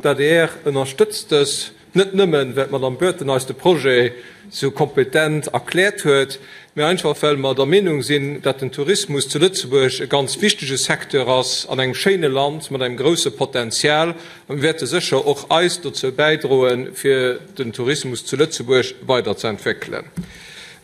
D'adr ënnerstëtzt dës, net nëmmen, well d'Madame Burton eis de Projet sou kompetent erkläert huet, mä einfach, well mer der Meenung sinn, dat den Tourismus zu Lëtzebuerg e ganz wichtege Secteur ass an engem schéine Land mat engem grouse Potenzial. A mir wäerte sécher och eist dozou bäidroen, fir den Tourismus zu Lëtzebuerg weiderzeentwéckelen.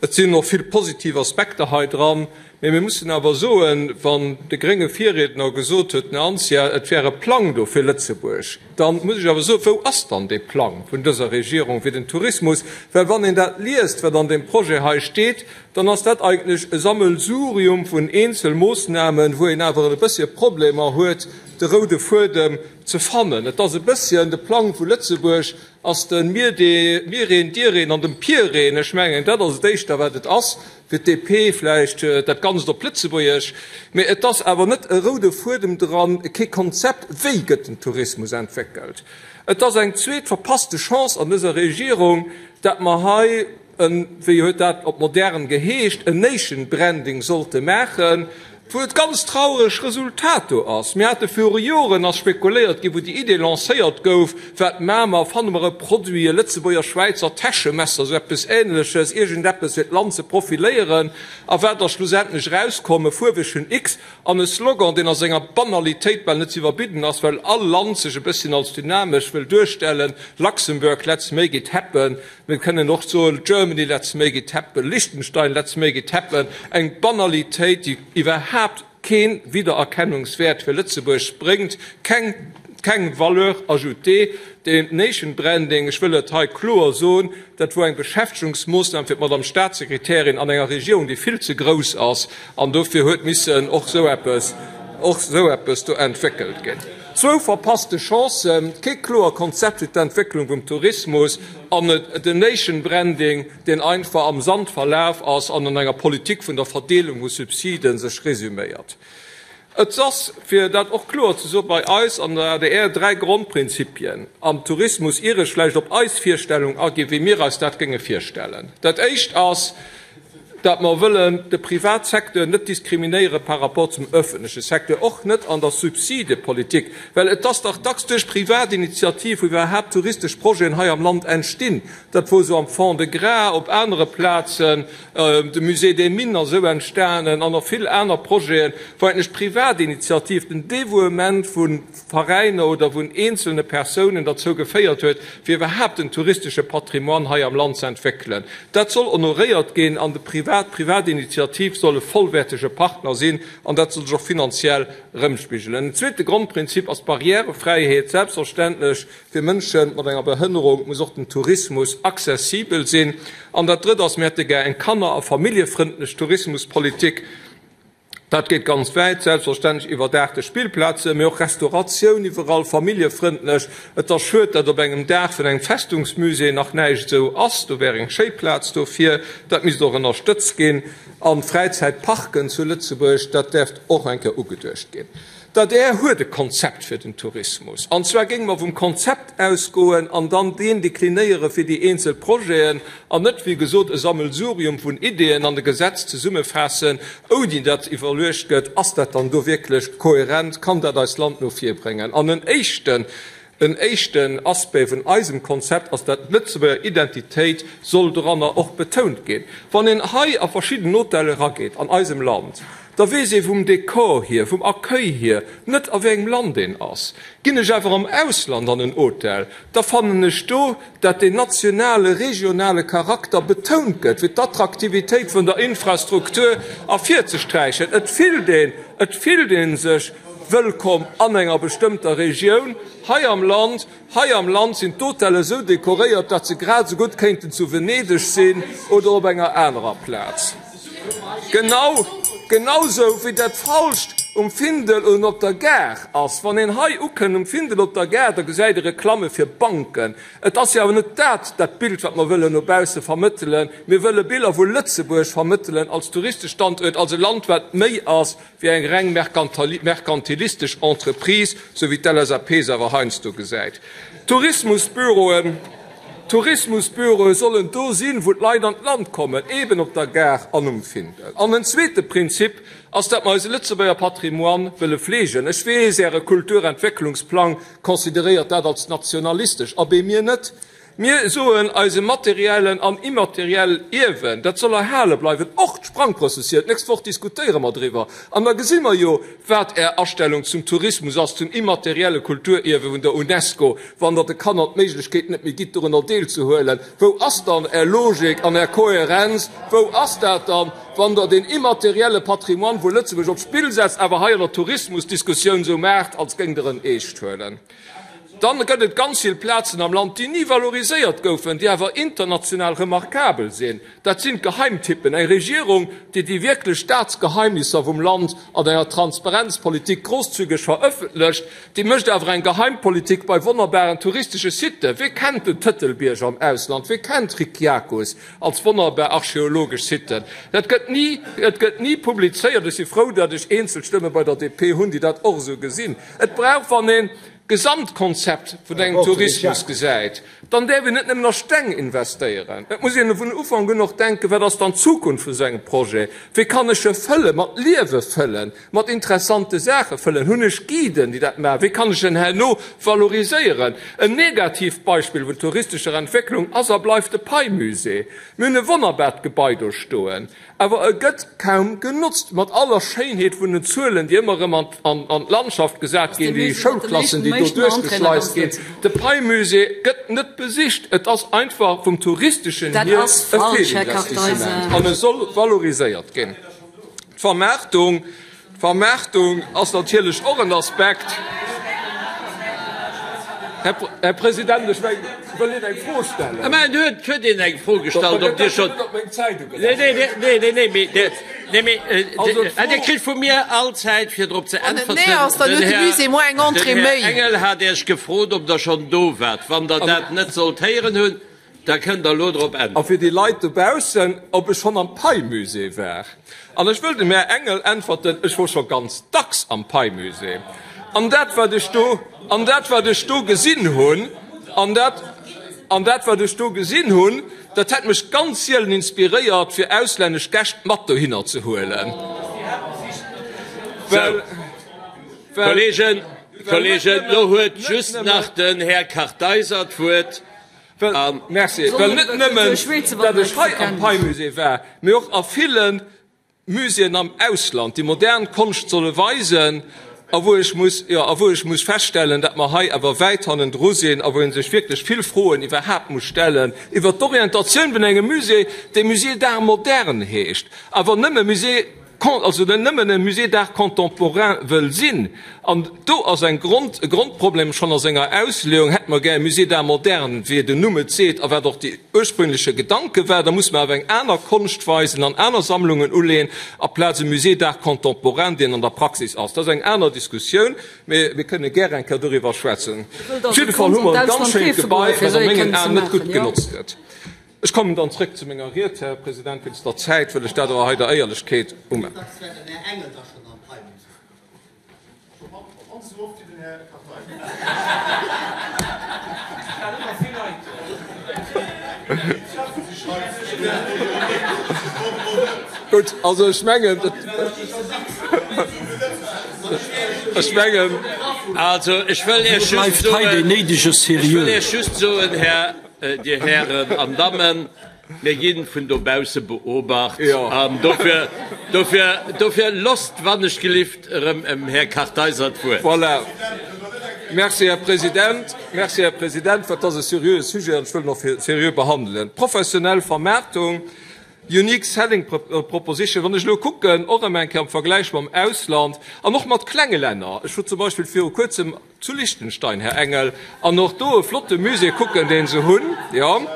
Et sinn och vill positiv Aspekter hei dran. Mee mir mussen awer soen, wann de grénge Virriedner gesot huet, den Här Anzia, et wär e Plang do fir Lëtzebuerg, da muss ech awer soen, wou ass dann dee Plang vun dëser Regierung fir den Tourismus? Well wann een dat liest, wat an deem Projet hei steet, dann ass dat eigentlech e Sammelsurium vun Eenzelmoossnamen, wou een awer e bëssche Problemer huet, de roude Fuedem ze fannen. Et ass e bësschen de Plang vu Lëtzebuerg ass de Mir-een, Dir-een an dem Pier-een. Ech mengen, dat ass et éischter, wat et ass. Fir d'DP vläicht dat Ganzt op Lëtzebuergesch, mee et ass awer net e roude Fuedem dran, kee Konzept, wéi gëtt den Tourismus entwéckelt. Et ass eng zweet verpasste Chance an dëser Regierung, dat mer hei en, wéi huet dat op modern geheescht, en Nation Branding sollte maachen, wou et ganz traureg Resultat do ass. Mir hate viru Joren, ass spekuléiert ginn, wou déi Idee lancéiert gouf, wat maache mer, fanne mer e Produit, e Lëtzebuerger-Schwäizer Täschemesser, esou eppes Ähnleches, iergendeppes fir d'Land ze profiléieren. A wat ass schlussendlech erauskomm? E fuerwegen X an e Slogan, deen a senger Banalitéit bal net ze iwwerbidden ass, well all Land sech e bësschen als dynamesch wëll duerstellen, Luxembourg, let's make it happen. Mir kënnen och soen, Germany, let's make it happen, Liechtenstein, let's make it happen. Eng Banalitéit, déi iwwerhaapt kee Wiedererkennungswäert fir Lëtzebuerg bréngt, keng, keng Valeur ajoutée. Deen Nation Branding, ech wëll et hei kloer soen, dat wor eng Beschäftegungsmoossnam fir d'Madame Statssekretärin an enger Regierung, déi vill ze grouss ass an dofir huet missen och esou eppes, och esou eppes do entwéckelt ginn. Zwou verpasste Chancen, kee kloer Konzept fir d'Entwécklung vum Tourismus an den Nation Branding, deen einfach am Sand verlaf ass an an enger Politik vun der Verdeelung vu Subsiden sech resüméiert. Et ass, fir dat och kloer ze soen, bei eis an der adr dräi Grondprinzipien am Tourismus, ier ech vläicht op eis Virstellung aginn, wéi mir eis dat géinge virstellen. Dat éischt ass, dat mer wëllen de Privatsecteur net diskriminéiere par rapport zum öffentleche Secteur, och net an der Subsidepolitik, well et ass dach dacks duerch Privatinitiativ, wou iwwerhaapt touristesch Projeten hei am Land entstinn. Dat wor esou am Fond-de-Gras, op anere Plazen, de Musée des Mines ass esou entstanen an och vill aner Projeten, wou eigentlech d'Privatinitiativ, den Dévouement vu Veräiner oder vun eenzelne Persounen derzou geféiert huet, fir iwwerhaapt den touristesche Patrimoine hei am Land ze entwéckelen. Dat soll honoréiert ginn an de Privat, d'Privatinitiativ soll e vollwäertege Partner sinn an dat soll sech och finanziell erëmspigelen. En zweete Grondprinzip ass d'Barrièrefräiheet. Selbstverständlech, fir Mënsche mat enger Behënnerung muss och den Tourismus accessibel sinn. An dat Drëtt ass, mir hätte gär eng kanner a familljefrëndlech Tourismuspolitik. Dat geet ganz wäit, selbstverständlech iwwerdaachte Spillplazen, mee och Restauratioun iwwerall, familljefrëndlech. Et ass schued, datt op engem Daach vun engem Festungsmusée nach näischt esou ass. Do wär eng schéi Plaz dofir. Dat misst och ënnerstëtzt ginn. A Fräizäitparken zu Lëtzebuerg, dat däerft och eng Kéier ugeduecht ginn. D'adr huet e Konzept fir den Tourismus. An zwar géinge mer vum Konzept ausgoen an dann deen deklinéiere fir déi eenzel Projeten an net, wéi gesot, e Sammelsurium vun Ideeën an e Gesetz zesummefaassen, ouni datt iwwerluecht gëtt, Ass dat dann do wierklech kohärent, kann dat eist Land no vir bréngen? An en éischten, en éischten Aspect vun eisem Konzept ass, datt d'Lëtzebuerger Identitéit soll doranner och betount ginn. Wann een hei a verschidden Hotelle erageet an eisem Land, Da weess ee vum Dekor hier, vum Accueil hier net a wéi engem Land een ass. Ginn ech awer am Ausland an en Hotel, da fannen ech do, dat deen nationale, regionale Charakter betount gëtt, fir d'Attraktivitéit vun der Infrastruktur ervirzesträichen. Et fillt een, et fillt ee sech wëllkomm an enger bestëmmter Regioun hei am Land. Hei am Land sinn d'Hotellen esou dekoréiert, datt se grad esou gutt kéinten zu Venedeg sinn oder op enger anerer Plaz. Genau, genau sou wéi dat Falscht um Findel un op der Gare ass. Wann een hei ukënnt um Findel op der Gare, da gesäit e Reklamme fir Banken. Et ass jo awer net dat dat Bild, wat mer wëllen no bausse vermëttelen. Mir wëlle Biller vu Lëtzebuerg vermëttelen als Touristestanduert, als e Land, wat méi ass wéi eng reng merkantilistesch Entreprise, sou wéi d'LSAP se awer heiansdo gesäit. Tourismusbüroen. Tourismusbüroe sollen do sinn, wou d'Leit an d'Land kommen, eben op der Gare an um Findel. An en zweete Prinzip ass, dat mer eise Lëtzebuerger Patrimoine wëlle fleegen. Ech weess, Äre Kulturentwécklungsplang consideréiert dat als nationalistesch. Abee, mir net. Mir soen, eise materiellen an immateriell Ierwen, dat soll erhale bleiwen, och d'Sprangprëssessioun. D'nächst Woch diskutéiere mer driwwer an da gesi mer jo, wat Är Astellung zum Tourismus ass, zum immaterielle Kulturierwe vun der UNESCO, wann Der de Kanner d'Méiglechkeet net méi gitt, dorunner deelzehuelen. Wou ass dann Är Logik an Är Kohärenz? Wou ass dat dann, wann Der deen immaterielle Patrimoine vu Lëtzebuerg op d'Spill setzt, awer hei an der Tourismusdiskussioun esou maacht, als géingt Der en eescht huelen? Dann gëtt et ganz vill Plazen am Land, déi ni valoriséiert goufen, déi awer international remarkabel sinn. Dat sinn d'Geheimtippen. Eng Regierung, déi déi wierklech Staatsgeheimnisser vum Land an enger Transparenzpolitik grosszügeg verëffentlecht, déi mécht awer eng Geheimpolitik bei wonnerbaren touristesche Siten. Wie kennt den Tëtelbierg am Ausland? Wie kennt Rikiakus als wonnerbar archeologesch Siten? Dat gëtt ni, et gëtt ni publizéiert. Ech si frou, datt ech eenzel Stëmme bei der DP hunn, déi dat och esou gesinn. Et brauch, wann een d'Gesamtkonzept vun engem Tourismus gesäit, dann däerf een net nëmmen a Steng investéieren. Et muss een vun Ufank un och denken, Wat ass dann d'Zukunft vu sou engem Projet? Wéi kann ech e fëllen, mat Liewe fëllen, mat interessante Saache fëllen? Hunn ech Guiden, déi dat maachen? Wéi kann ech en herno valoriséieren? En negativt Beispill vun touristescher Entwécklung ass a bleift de Pei-Musée. Mir hunn e wonnerbart Gebai do stoen. Awer e gëtt kaum genotzt. Mat aller Schéinheet vun den Zuelen, déi ëmmer erëm an d'Landschaft gesat ginn, déi Schoulklassen, déi do duerchgeschleist ginn, de Pei-Musée gëtt net besicht. Et ass einfach vum touristeschen hier e Feelinvestissement an e soll valoriséiert ginn. D'Vermaartung. D'Vermaartung ass natierlech och en Aspekt. Här President, ech mengen, wëll een eng Fro stellen. Mä et huet huet een eng Fro gestallt, ob Dir schonn. Nee, nee, nee, nee, nee, mee Dir, nee, mee Dir kritt vu mir all Zäit, fir drop ze äntwerten. Den Här Engel hat Iech gefrot, ob Der schonn do waart. Wann Der dat net sollt héieren hunn, Da kënnt Der elo drop A fir déi Leit dobaussen, ob ech schonn am Pei-Musée war. An ech wëll dem Här Engel äntwerten, Ech wor scho ganz dacks am Pei-Musée. An dat, wat ech do, an dat, wat ech do gesinn hunn, an dat, an dat, wat ech do gesinn hunn, dat hätt mech ganz sielen inspiréiert, fir auslännesch Gäscht mat dohinner ze huelen. Well, well. Kolleegen, Kolleegen, elo huet just nach den Här Kartheiser d'Wuert. Well, merci, well net nëmmen, datt ech hei am Pei-Musée war, mee och a ville Muséeën am Ausland, déi modern Konscht solle weisen, a wou ech muss, jo, a wou ech muss feststellen, datt mer hei awer wäit hannendru sinn a wou ee sech wierklech vill Froen iwwerhaapt muss stellen iwwert d'Orientatioun vun engem Musée, dee Musée d'art moderne heescht, awer nëmme Musée also net nëmmen e Musée d'art contemporain wëll sinn, an do ass eng Grond, e Grondproblem schonn a senger Ausleeung, hätte mer gär e Musée d'art moderne, wéi den Numm et seet a wat och dee ursprüngleche Gedanke war, da muss mer awer eng aner Konscht weisen an aner Sammlungen uleeën, aplaz e Musée d'art contemporain, deen an der Praxis ass. Dat ass eng aner Diskussioun, mee mir kënne gär eng Kéier doriwwer schwätzen. Op jidde Fall hu mer e ganz schéint Gebai, wat a mengen Aen net gutt genotzt gëtt. Ech kommen dann zrëck zu menger Ried, Här President. Wéinst der Zäit wëll ech dat awer hei der Éierlechkeet um. Gutt, also ech mengen, ech mengen. Also ech wëll Iech just soen, Här. Dir Hären an Dammen, mir gi vun dobausse beobacht an dofir, dofir, dofir losst wannechgelift erëm em Här Kartheiser d'Wuert. Voilà. Merci, Här President. Merci, Här President. Dat ass e seriöe Sujet an ech wëll en och seriö behandelen. D'professionell Vermaartung, unique selling proposition, wann ech elo kucken, och erëm eng Kéier am Vergläich mam Ausland an och mat klenge Länner, ech wor zum Beispill viru Kuerzem, Zu Liechtenstein, Här Engel, an och do e flotte Musée kucken, deen se hunn, jo.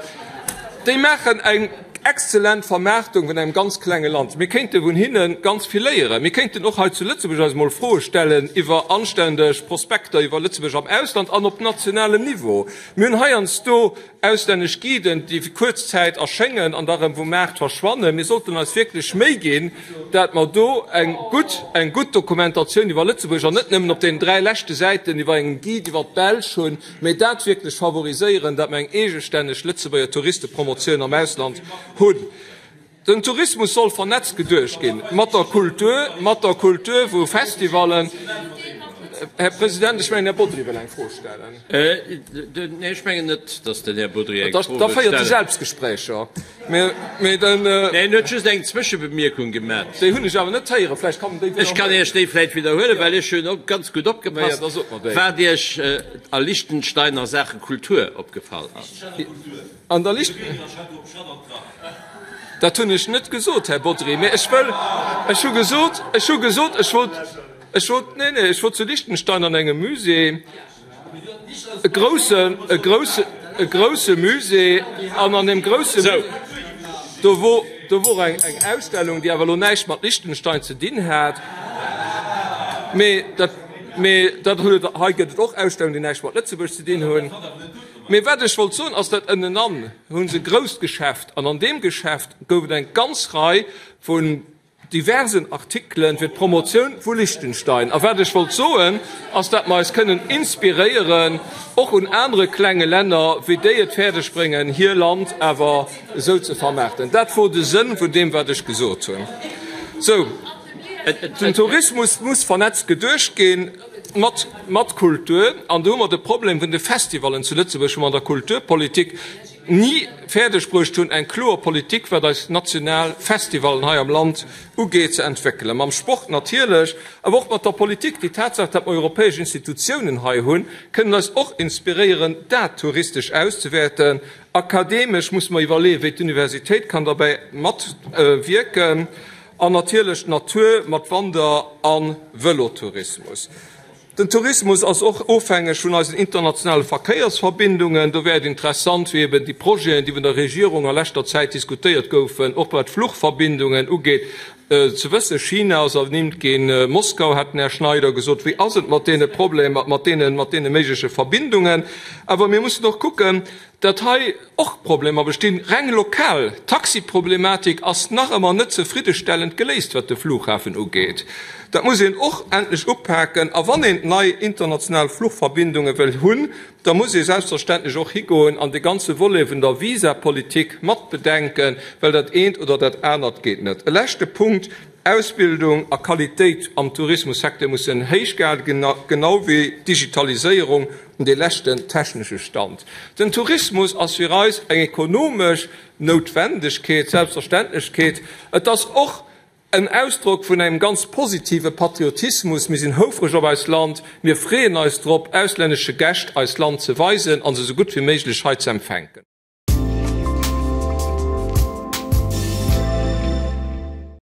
Déi maachen eng. exzellent Vermaartung vun engem ganz klenge Land. Mir kéinte vun hinne ganz vill léieren. Mir kéinten och hei zu Lëtzebuerg eis emol Froe stellen iwwer anständeg Prospekter iwwer Lëtzebuerg am Ausland an op nationalem Niveau. Mir hunn heiansdo auslännesch Guiden, déi fir kuerz Zäit erschéngen an da rëm vum Maart verschwannen. Mir sollten eis wierklech Méi ginn, dat mer do eng gutt, eng gutt Dokumentatioun iwwer Lëtzebuerg an net nëmmen op deenen 3 leschte Säiten iwwer engem Guide iwwer d'Belsch hunn, mee dat wierklech favoriséieren, dat mer eng eegestänneg Lëtzebuerger Touristepromotioun am Ausland hunn. Den Tourismus soll vernetzt geduecht ginn mat der Kultur, mat der Kultur, wou Festivallen. Här President, ech mengen, Här Bodry wëll eng Fro stellen. Nee, ech mengen net, datt den Här Bodry eng Fro wëll stellen. Da féiert e Selbstgesprächer. Mee den. Nee, en huet just eng Zwëschebemierkung gemat. Déi hunn ech awer net héieren. Vläicht kann en déi widderhuelen. Ech kann Iech déi vläicht widderhuelen, well ech hunn och ganz gutt opgepasst, wat Iech a Liechtenstein a Saache Kultur opgefall ass. An der Licht. Dat hunn ech net gesot, Här Bodry, mä ech wëll, ech hu gesot, ech hu gesot, ech wollt, ech wollt, neen, neen, ech wor zu Liechtenstein an engem Musée, e groussen, e grousse, e grousse Musée, an an deem grousse, do wor, do wor eng, eng Ausstellung, déi awer elo näischt mat Liechtenstein ze dinn hat, mä dat, mä dat huet, hei gëtt et och Ausstellungen, déi näischt mat Lëtzebuerg ze dinn hunn. Mee wat ech wollt soen, ass, datt ënnenan hu se e grousst Geschäft an an deem Geschäft gouf et eng ganz Rei vun diversen Artikelen fir d'Promotioun vu Liechtenstein. A wat ech wollt soen, ass, datt mer eis kënnen inspiréieren och un anere klenge Länner, wéi déi et fäerdeg bréngen, hir Land awer esou ze vermaarten. Dat wor de Sënn vun deem, wat ech gesot hunn. Sou, den Tourismus muss vernetzt geduecht ginn. Mat, mat Kultur. An do hu mer de Problem vun de Festivallen zu Lëtzebuerg, wou mer an der Kulturpolitik ni fäerdeg bruecht hunn, eng kloer Politik, wat eis national Festivallen hei am Land ugeet, ze entwéckelen. Mam Sport natierlech, awer och mat der Politik. Déi Tatsaach, datt mer europäesch Institutiounen hei hunn, kënnen eis och inspiréieren, dat touristesch auszewäerten. Akademesch musse mer iwwerleeën, wéi d'Universitéit kann derbäi matwierken. An natierlech d'Natur mat Wander a Vëlotourismus. Den Tourismus ass och ofhängeg vun eisen internationale Verkéiersverbindungen. Do wär et interessant, wéi eben déi Projeten, déi vun der Regierung a leschter Zäit diskutéiert goufen, och wat d'Fluchverbindungen ugeet, ze wëssen. China ass ernimmt ginn, Moskau hat den Här Schneider gesot. Wéi ass et mat deene Problemer, mat deene, mat deene méigleche Verbindungen? Awer mir mussen och kucken, datt hei och Problemer bestinn, reng lokal. D'Taxiproblematik ass nach ëmmer net zefriddestellend geléist, wat de Flughafen ugeet. Dat muss een och endlech upaken. A wann een nei international Fluchverbindunge wëll hunn, da muss ee selbstverständlech och higoen an de ganze Volet vun der Visapolitik mat bedenken, well dat eent oder dat anert geet net. E leschte Punkt, Ausbildung a Qualitéit am Tourismussecteur mussen héich gehale ginn, genau wéi d'Digitaliséierung un dee leschten technesche Stand. Den Tourismus ass fir eis eng ekonomesch Noutwendegkeet, Selbstverständlechkeet. Et ass och en Ausdrock vun engem ganz positive Patriotismus. Mir sinn houfreg op eist Land, mir freeën eis drop, auslännesche Gäscht eist Land ze weisen a se esou gutt wéi méiglech hei ze empfänken.